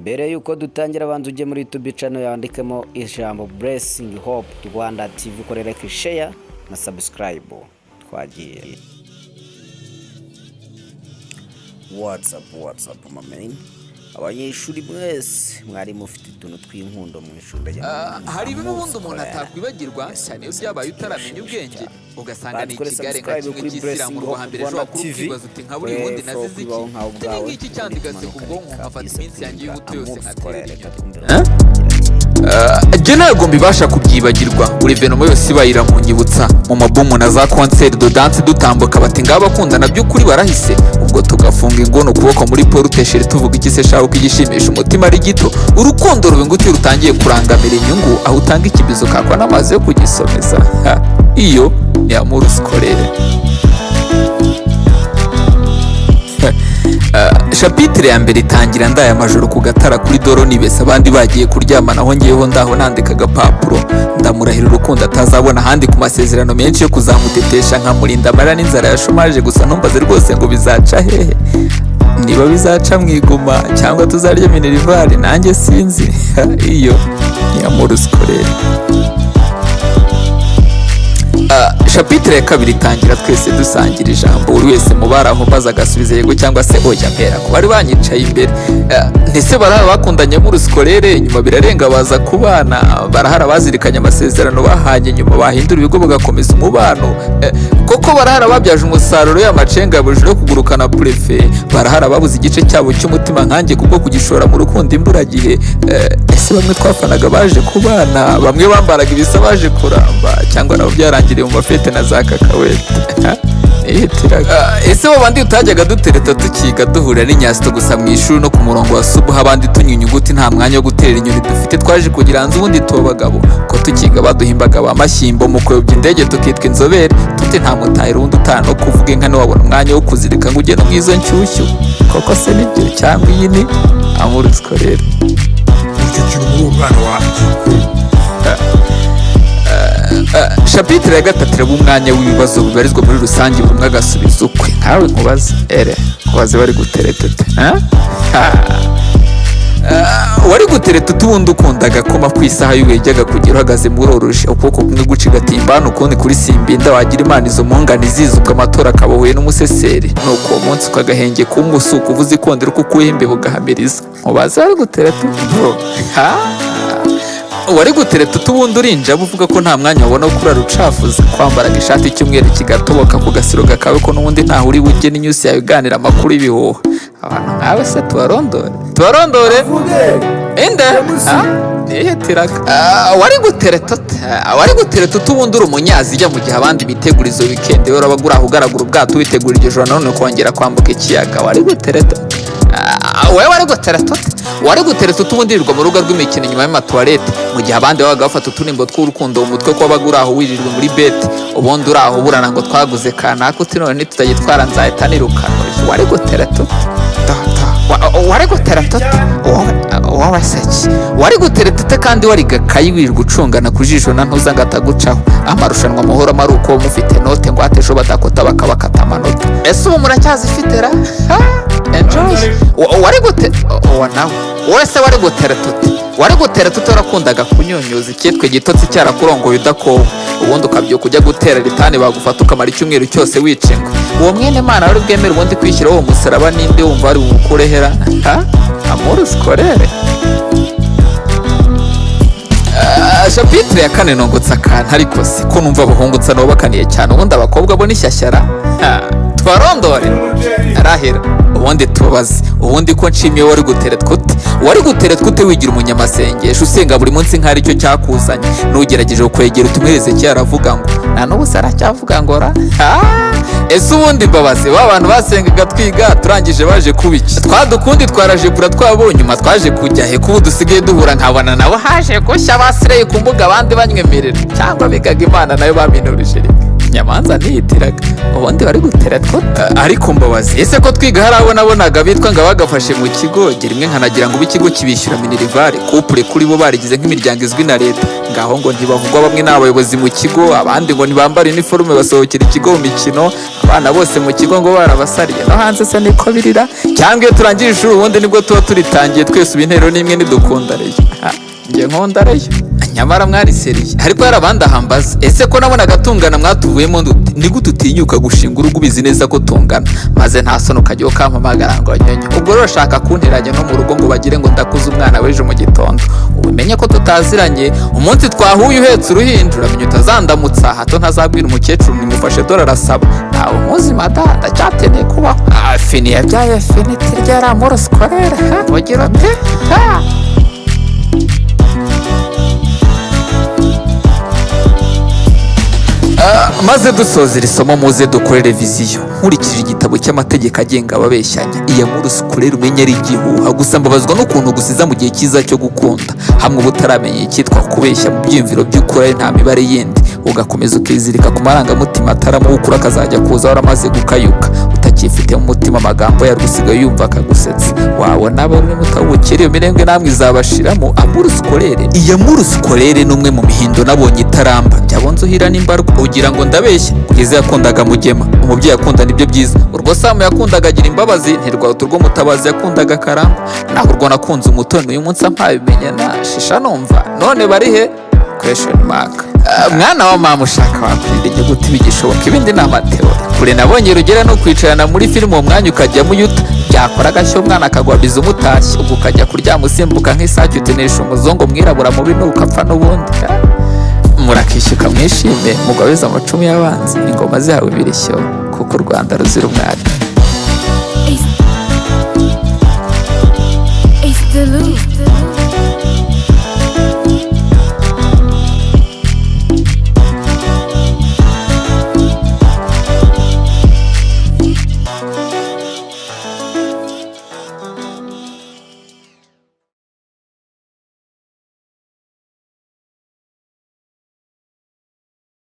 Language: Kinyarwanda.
Mbere y'uko dutangira, banza ujye muri YouTube channel, yandikemo ijambo Blessing Hope Rwanda TV, ukore like, share na subscribe. Twagiye. What's up, what's up, my man? Abanyeshuri mwese mwari mufite utuntu tw'inkundo mu ishuri, ndagira ngo Hari bimwe ubundi umuntu muzi atakwibagirwa, cyane iyo byabaye utaramenya ubwenge, ugasanga ni Bakore ikigare nka subscribe kimwe kuri cy'isilamu Blessing rwo Hope hambere ejo Rwanda wakuru TV. ukibaza uti: "Nka buriya ubundi nazize iki?" Kubaho nkawe Iki ubwawe, ngiki cyandigase ku bwonko, nkafata iminsi yanjye y'ubuto yose nkaterera reka inyoni. twumve. Njye ntabwo mbibasha kubyibagirwa. Buri événement yose ibaye iramunyibutsa mu mabumu na za concert de danse, dutambuka bati: "Ngaba bakundana by'ukuri barahise." Ubwo tugafunga ingono, ukuboko muri porte-chéri, tuvuga iki se shaho, ko igishimisha umutima ari gito? Urukundo ruba inguti rutangiye kurangamira inyungu, aho utanga ikibizo kakwa n'amazi yo kugisomeza. Ha, iyo ni amour scolaire. Chapitre ya mbere itangira ndaye amajoro ku gatara kuri doro nibese, abandi bagiye kuryama, naho ngeweho ndaho nandika agapapuro, ndamurahira urukundo atazabona ahandi, ku masezerano menshi yo kuzamutetesha, nkamurinda amarira n'inzara ya chômage. Gusa ntumbaze rwose ngo bizaca hehe, niba bizaca mu iguma cyangwa tuzarya minerval, nanjye sinzi. Iyo ni amour scolaire. Chapitre ya kabiri itangira twese dusangira ijambo, buri wese mu bari aho maze agasubiza yego cyangwa se oya. Mpera ku bari banyicaye imbere. Ntese barahari bakundanye muri scolaire, nyuma birarenga baza kubana? Barahari abazirikanye amasezerano bahanye, nyuma bahindura ibigo bagakomeza umubano? Koko barahari ababyaje umusaruro y'amacenga bujura yo kugurukana préfet? Barahari ababuze igice cyabo cy'umutima nkanjye kubwo kugishora mu rukundo imburagihe? Ese bamwe twafanaga baje kubana, bamwe bambaraga ibisa baje kuramba, cyangwa nabo byarangiriye mu mafete na za kakawete nihitiraga? Ese bo bandi utajyaga dutereta tukiga, duhurira n'inyasito gusa mu ishuri no ku murongo wa subuha, abandi tunywa inyuguti, nta mwanya wo gutera inyoni dufite, twaje kugira hanze ubundi tuba abagabo? Ko tukiga baduhimbaga ba mashyimbo mu kuyobya indege, tukitwa inzobere, tuti nta mutahira undi utaha no kuvuga inka, ntiwabona umwanya wo kuzirika ngo ujye no mu izo nshyushyu. Koko se nibyo, cyangwa iyi ni amour scolaire? Icyo kintu muri uwo mwana wanjye. Chapitre ya gatatu iraba umwanya w'ibibazo bibarizwa muri rusange, buri umwe agasubiza ukwe. Nkawe nkubaze, ere nkubaze, bari guteretete? Wari gutereta utubundi ukunda agakoma ku isaha y'uwejyaga kugera uhagaze muri oruje, ukuboko kumwe guca igatimbana, ukundi kuri simbinda, wagira Imana izo mpungane ziza, ubwo amatora akaba ahuye n'umuseseri, nuko uwo munsi ukagahenge kumwe usuka uvuze ikondera uko ukuyeho imbeho ugahamiriza. Nkubaze, wari gutereta, bro? Ha, wari gutereta utubundi urinjaba uvuga ko nta mwanya wabona wo kurara ucafuza, kwambaraga ishati icyumweru kigatoboka ku gasiro gakawe, ko n'ubundi ntaho uri bujye n'inyusi yawe iganira amakuru y'ibihuha? Abantu nkawe se tubarondore, tubarondore inde? Ha? Nihitiraga. Wari gutereta ute? Wari gutereta utubundi uri umunyaziya, mu gihe abandi bitegura izo weekend, wowe urabaga uri aho ugaragura ubwato, witegura iryo joro nanone kongera kwambuka ikiyaga. Wari gutereta? Wowe wari gutereta ute? Wari gutereta utubundi wirirwa mu rubuga rw'imikino inyuma y'amatuwarete, mu gihe abandi babaga bafata uturimbo tw'urukundo mu mutwe, ko wabaga uri aho wirirwa muri beti, ubundi uri aho uburana ngo twaguze kanaka, uti none nitutagitwara nzahita nirukanwa? Wari gutereta ute? Wari gutereta ute? Wowe se ki wari gutereta ute kandi wari gakayi, wirirwa ucungana ku jisho na ntuza ngo atagucaho, amarushanwa muhora ari uko mufite note ngo ejo badakota bakabakata amanota? Ese ubu muracyazifite ra? Ha, enjoy. Wari gute uwo nawe? Wowe se wari gutereta ute? Wari gutereta ute warakundaga kunyunyuza icyitwa igitotsi cyarakurongoye udakowe, ubundi ukabyuka ujya gutera ritani, bagufata ukamara icyumweru cyose wica ingwe? Uwo mwene Mana wari bwemere ubundi kwishyiraho uwo musaraba ninde? Wumva wari bumukurehera? Ha, amour scolaire. Chapitre ya kane nongotse akantu, ariko si ko numva abahungu nsa n'uwabakaniye cyane, ubundi abakobwa bo n'ishyashyara. Ha, tubarondore arahera, ubundi tubabaze. Ubundi ko nshimiye, wari guteretwa ute? Wari guteretwa ute wigira umunyamasengesho, usenga buri munsi nk'aho aricyo cyakuzanye, n'ugerageje kwegera utumwereze icyo aravuga ngo nta n'ubu se aracyavuga ngo ra? Ha! Ese ubundi mbabazi, ba bantu basengaga twiga turangije baje kuba iki? Twadukundi twarajebura twabonye, nyuma twaje kujya he, kubu dusigaye duhura nkabona nabo haje gushya, basireye ku mbuga, abandi banywemerera, cyangwa bigaga Imana nayo baminurije rimwe? Nyamanza ntihitiraga ubundi bari guteretwa. Ariko mbabazi, ese ko twiga hari abo nabonaga bitwa ngo abagafashe mu kigo, gera rimwe nkanagira ngo ikigo kibishyura minerval, couple kuri bo barigize nk'imiryango izwi na leta. Ngaho ngo ntibavugwa, bamwe ni abayobozi mu kigo, abandi ngo ntibambara iniforume basohokera ikigo mu mikino, abana bose mu kigo ngo barabasariye. No hanze se niko birira? Cyangwa iyo turangije ishuri ubundi nibwo tuba turitangiye twese, ubu intero n'imwe, ntidukunda Rayon. Njye nkunda Rayon, nyamara mwari sérieux. Ariko hari abandi ahambaza, ese ko nabonaga tungana mwatuvuyemo ndute? Ni gute utinyuka gushinga urugo ubizi neza ko tungana, maze nta soni ukajya ukampamagara ngo nyonyo? Ubwo rero urashaka kunteranya no mu rugo ngo bagire ngo ndakuze umwana w'ejo mu gitondo. Ubimenye ko tutaziranye. Umunsi twahuye uhetse uruhinja, uramenya utazandamutsa, hato ntazabwira umukecuru nimufashe dore arasaba. Ntawe muzi mada, ndacyakeneye kubaho. Fini yabyaye finiti ryari amour scolaire, ugira ute ha? Maze dusoza iri somo, muze dukore révision nkurikije igitabo cy'amategeko agenga ababeshyanya. Iya amour scolaire umenya ari igihuha gusa. Mbabazwa n'ukuntu gusiza mu gihe cyiza cyo gukunda hamwe uba utaramenya icyitwa kubeshya mu byiyumviro by'ukuri ari nta mibare yindi, ugakomeza ukizirika ku marangamutima ataramo ukura, akazajya kuza waramaze gukayuka, utakifite mu mutima. Amagambo yarwo usigaye yumva akagusetsa, wabona abo urimo utawukira. Iyo mirenge namwe izabashiramo. Amour scolaire, iya amour scolaire ni umwe mu mihindo nabonye itaramba. Byabonze uhira n'imbarwa, ugira ngo ndabeshya. Bwiza yakundaga Mugema, umubyeyi akunda nibyo byiza. Urwo Samu yakundaga agira imbabazi ntirwaruta urwo Mutabazi yakundaga Karangwa. Naho urwo nakunze Umutoni, uyu munsi ampabimenye nashisha numva none bari he? Question mark. Mwana wa mama, ushaka wakwirinda inyuguti bigishoboka, ibindi ni amateori. Kure nabonye rugera no kwicarana muri filime, uwo mwanya ukajyamo uyuta byakora agashya, umwana akagwabiza umutashye, ubwo ukajya kuryama usimbuka nk'isake, utinisha umuzungu mwirabura mubi nukapfa n'ubundi. Murakishyuka mwishime, mugabize amacumu y'abanzi, ingoma zihawe imirishyo, kuko u Rwanda ruzira umwari. It's the loop.